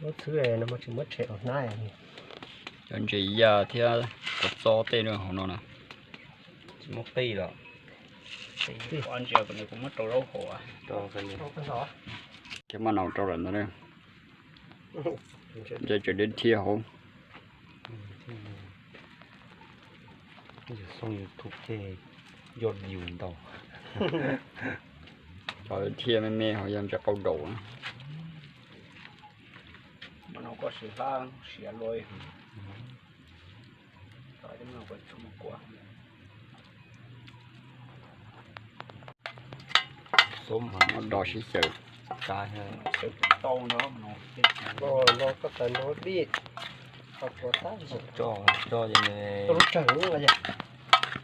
Muab txhwb no mas tsis muab tshem hnab. Cov ntses ya thiab cov txob tej no hauv no na. Tsis muaj qij los. Thiab maj naus rau lawm ntag na. Ntses tseem dhia dhia hauv. Xoo YouTube tej yog view ntau. Cov dhia me me ho yog ntses qau daus na. Muab do sib xyaw.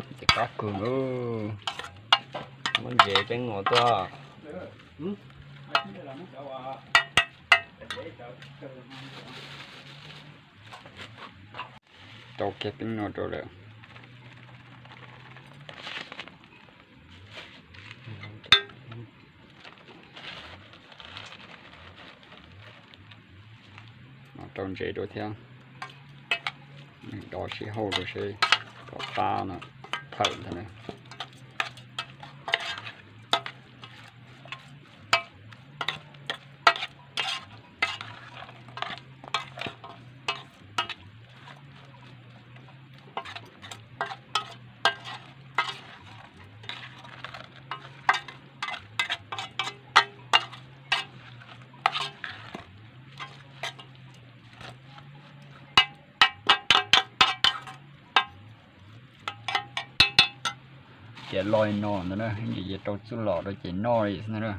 Ntxim qab kawg. Muab ntses teeb no tuaj. Tau kiag teeb no rau lawm. Rau ntses rau thiab. Do sib hauj rau seb kom qab no thawm ntag na. Ces loj li no ntag na, ces rau txuj lom rau ces noj li xwb na.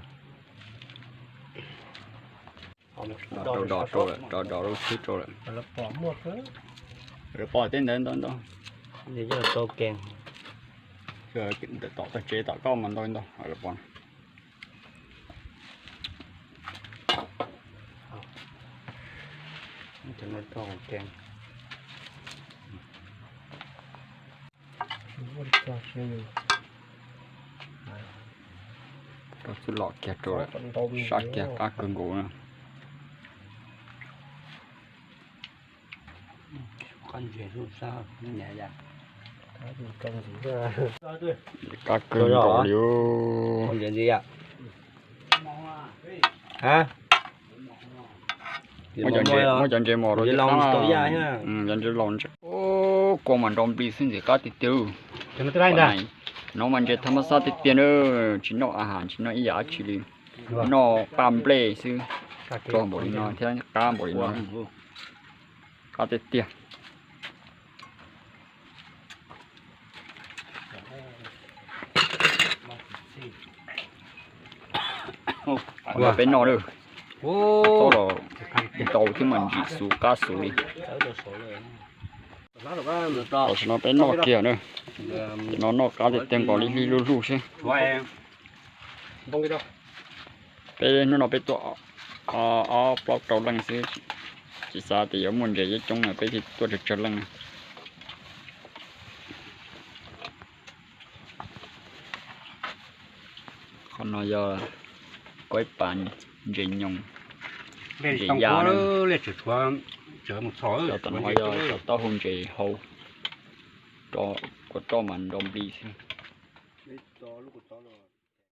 Rau dos rau lawm, rau dos rau xwb rau lawm. Lawv pom tej ntawd ntau ntau. Ntawm tom tsev tom koj mas ntau ntau lawv pom. Rau txuj lom kiag rau lawm, sab kiag qab kawg nkaus na. Qab kawg nkaus li. Muab cov ntses mos rau, cov ntses laus ntses. Kua mas nrov nplig xwb ntxim qab tiag tiag. No mas ntses thab mab xab tiag tiag na, tsis noj a has tsis noj ib yam dab tsi li. Noj paj nplej xwb, rog npaum li no thiab qab npaum li no, qab tiag tiag. Ua peb noj lawm, txob los ntau thiab mas ntsim xuv qab xuv li. Tam sim no peb noj kiag na, ces no noj qab tiag tiag nkaus li, hlij luj luj seb. Peb hnub no peb tuaj ob plaub rau leej xwb, tsis xav tias yuav muaj ntses coob coob na, peb thiaj tuaj tsawg tsawg leej na. Qhov no yog kuaib pas ntses nyoos, ntses ya na. Cov tom no yog cov taub hau ntses hau, kua roj mas nrov nplig xwb.